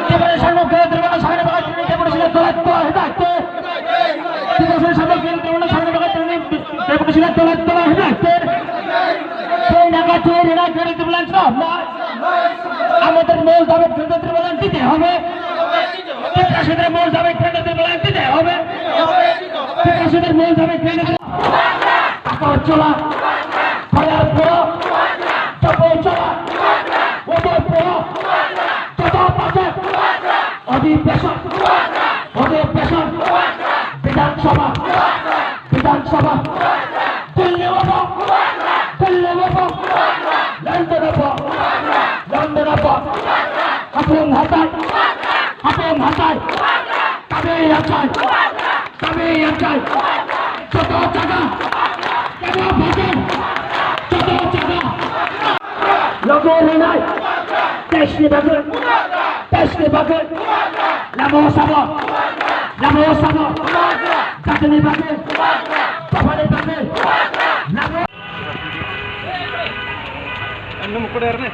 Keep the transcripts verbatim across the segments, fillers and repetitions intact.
Tiprasini samlo khe Tripura sakni bagwi tini Tiprasini tola tola hwnwi hakhe. Tiprasini samlo khe Tripura sakni bagwi tini Tiprasini tola tola hwnwi hakhe. সেই ঢাকা তৈরি না করে ত্রিপুরান সব না। আমাদের মূল দাবি কেন্দ্র ত্রিপুরান দিতে হবে। তিপ্রাসীদের মূল দাবি কেন্দ্র ত্রিপুরান দিতে হবে। তিপ্রাসীদের মূল দাবি কেন্দ্র আগরতলা, খয়ারপুর, চপলচলা, উদয়পুর, যত পাঁচে অধিবেশন, অধিবেশন, বিধানসভা, বিধানসভা, দিল্লি বাবা, দিল্লি বাবা, লন্ডন বাবা, লন্ডন বাবা, হাফলং হাতাই, হাফলং হাতাই, তবে আচাই। Kami yang jai. Joto jaga. Jaga bajar. Joto jaga. Logo rinai. Test ni bagwi. Test ni bagwi. Lamo sabo. Lamo sabo. Jati ni bagwi. Bapha ni bagwi. Lamo. Anu mukul air ni.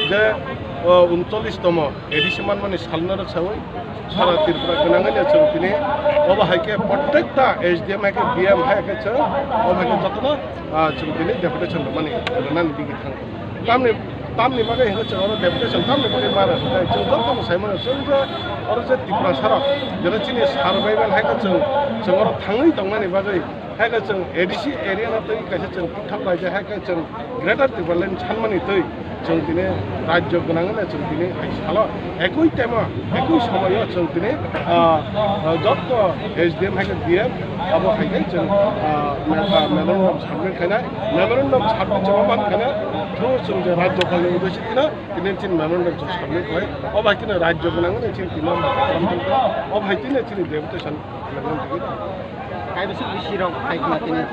Je, o, uncholish tomo A D C manmani salno rwksawi sara Tripura gwnangwi le chwng tini obo hai khe prottekta S D M hai khe D M hai khe chwng obo hai khe jotono, ah, chwng tini deputation rwmani rwnani digi thang. Tamni, tamni bagwi hwnkhe chwng oro deputation tamni bagwi ma rwkha khe chwng jotono sai mano chwng je oro je Tiprasa rok jera chini survival hai khe chwng, chwng oro thangwi tongmani bagwi. Hai khe chwng A D C area no twi kaisa chwng kwthang raida, hai khe chwng Greater Tipraland sanmani twi chwng tini rajyo gwnang wngna chwng tini hai salo ekoi time o, ekoi somoyo chwng tini, ah, ah, jotto S D M hai khe D M abo hai khe chwng, ah, me-, ah, memorandum submit khainai, memorandum submit chama man khaina through chwng je rajyo palni uddeshe tino tini chini memorandum chwng submit khlai, obo hai tini rajyo gwnang wngna chini tini obo hai tini chini deputation. Kaibwswk bisi rok phai khna tini.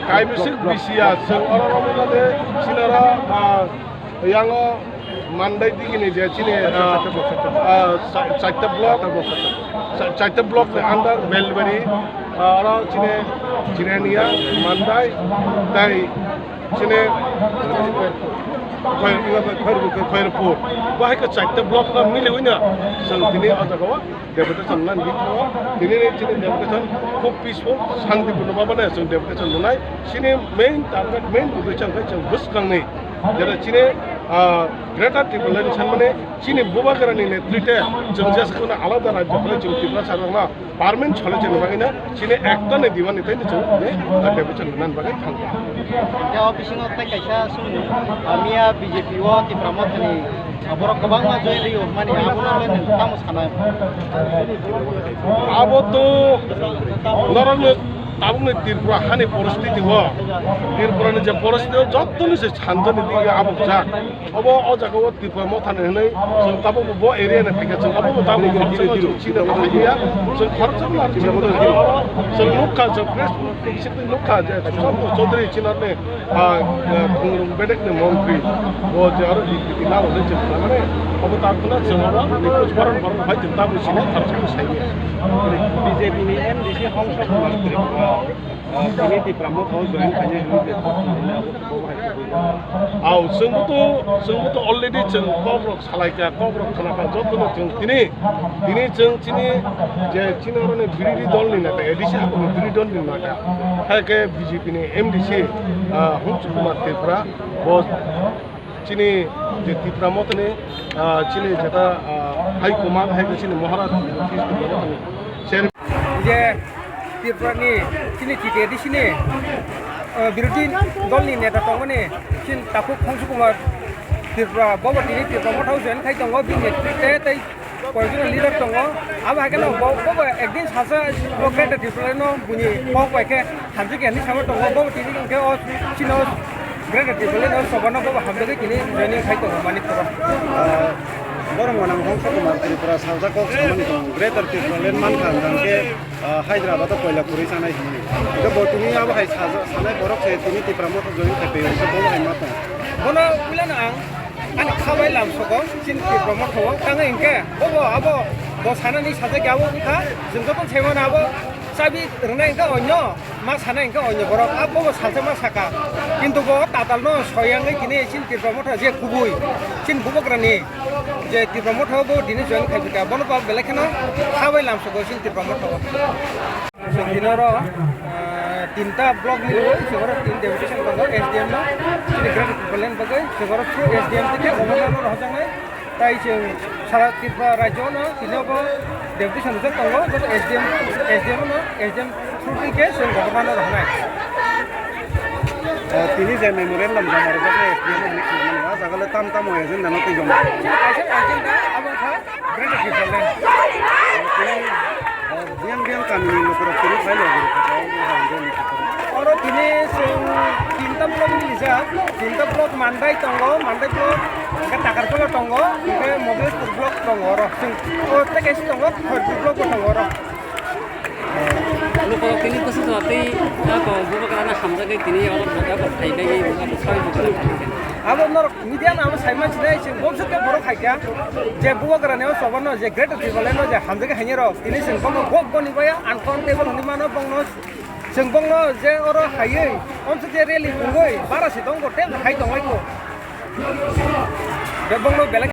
Kaibwswk bisi ya, chwng oro romwi made chini oro, ah, yango Mandai digini je chini, ah, ah, cha-, chaita block, cha-, chaita block ni under Belbari, ah, oro chini Jirania, Mandai, tai chini Khair-, Khairpur. Bo hai khe chaita block no miliwi no chwng tini o jaga o. Deputation nani bikhango, tini ni chini deputation khub peaceful, shanti purno bhabane chwng deputation rwnai. Chini main target, main uddesho wngkha chwng bwskangnwi, jera chini, ah, Greater Tipraland sanmani chini Bubagrani netrite chwng jesakhano alada rajyo khlai chwng Tiprasa rokno permanent solution bagwino chini ekta ni demand ni tei chwng tini, ah, deputation rwnani bagwi thangkha. Tei o bisingo tei kaisa swngmung, ah, miya B J P o Tipra Mothani, ah, borok kwbangma join rwio hwnmani, abono hwnwi nwng tamo sanai? Abo to norokno Tabukni Tripura hani poristiti o, Tripurani je poristiti o jottoni se sanjani dige abukjak. Obo o jaga o Tripura mothani hinwi chwng tabuk bo area ni phaikha, chwng abo bo tabuk chwng chini abo phaikha, chwng khoroksa bo chini abo phaikha. Chwng nukha, chwng press meet nukha je Chaudhary chinarni, ah, ah, khungrung bedekni montri bo je aro D P T nabo le chwng mane obo ta khuna chwng abo ni kuch baron baron bai chwng tabuk chini khoroksa bo saimya. B J P ni M D C Hongsa Kumar Tripura, ah, tini Tipra Motha o join khainai hinwi je khoroksa bo hai. Au, chwngbo to, chwngbo to already chwng kok rok salaikha, kok rok khnakha, jotono chwng tini, tini chwng chini je chini oroni birodhi dol ni neta, A D C hakuni birodhi dol ni neta, hai khe B J P ni M D C, ah, Hongsu Kumar Tripura, bo chini je Tipra Mothani, ah, chini jeta, ah, High Command, hai khe chini Maharaj, Tipra Mothani chairman. Je Tripura ni chini T T A D C ni, uh, birodhi dol ni neta tongmani chin takhuk Hongsu Kumar Tripura, bobo tini Tipra Motha o join khai tongo, bini netrite tei koyekjon leader tongo. Abo hai kheno bo, bobo ekdin sasa bo Greater Tipraland no buini kok bai khe hamjak ya hinwi sama tongo, bobo tini hwnkhe o chino Greater Tipraland o soba no bobo hamjagwi tini joining khai tongo mani khoro. Ah, borok mwnang Hongsu Kumar Tripura saljak kok samani tongo, Greater Tipraland mankha hwnkhe, ah, Hyderabad o koila kwrwi chanai hinwi. Hwnkhe bo tini abo hai saja-, sanai borok se tini Tipra Motha join khai phaio, hwnkhe bo hai ma tong. Bono puilano ang ani kha bai lamsogo chini Tipra Motha o tangwi hwnkhe bobo abo bo sanani sajak ya abo wngkha, chwng joto sai mano abo chabi rwnai hwnkhe onyo. Ma sanai hwnkhe onyo borok, a bobo salsa ma saka. Kintu bo tatal no soyangwi tini chini Tipra Motha je kubui, chini bubagrani je Tipra Motha bo tini join khai phaikha, bono ba belai kheno kha bai lamsogo chini Tipra Motha o. Chwng tini oro, ah, tinta block ni rwi, chwng oro tin deputation tongo S D M no, chini Greater Tipraland bagwi, chwng oro through S D M theke governor no rohorjaknai. Tai chwng sara Tripura rajyo no tini bo deputation rijak tongo, joto S D M, S D M no, S D M through twi khe chwng governor no rwnai. Eh, tini je memorandum joma rwjaknai S D M ni khwlaimanwi, ah jaga le tam tamo agenda no twi joma rwjak. Kaisa agenda abo wngkha Greater Tipraland. Tini, eh, biyang biyang kamini lukurok tini phai logi rwkha, abo hai rally khakhai. Oro tini chwng tinta block ni rijak, tinta block Mandai tongo, Mandai block, hwnkhe Takarpala tongo, hwnkhe Mobilpur block tongo oro. Chwng o tei kaisa tongo, Kharpur block bo tongo oro. Lukurok tini bwswk jora tei abo bubagrano hamjagwi tini oro bubagra phai bagwi abo soi bubagra. Abo norok media no abo sai mansinai, chwng bokso khe borok hai kha je bubagrani o choba no je Greater Tipraland no je hamjagwi haini rok tini chwng bono kok boni baya uncountable hwnwi mano bongno. Chwng bongno je oro haiwi, omsok je rally wngwi, bara se tongo, tei hai tonglaiko. Be bongno belai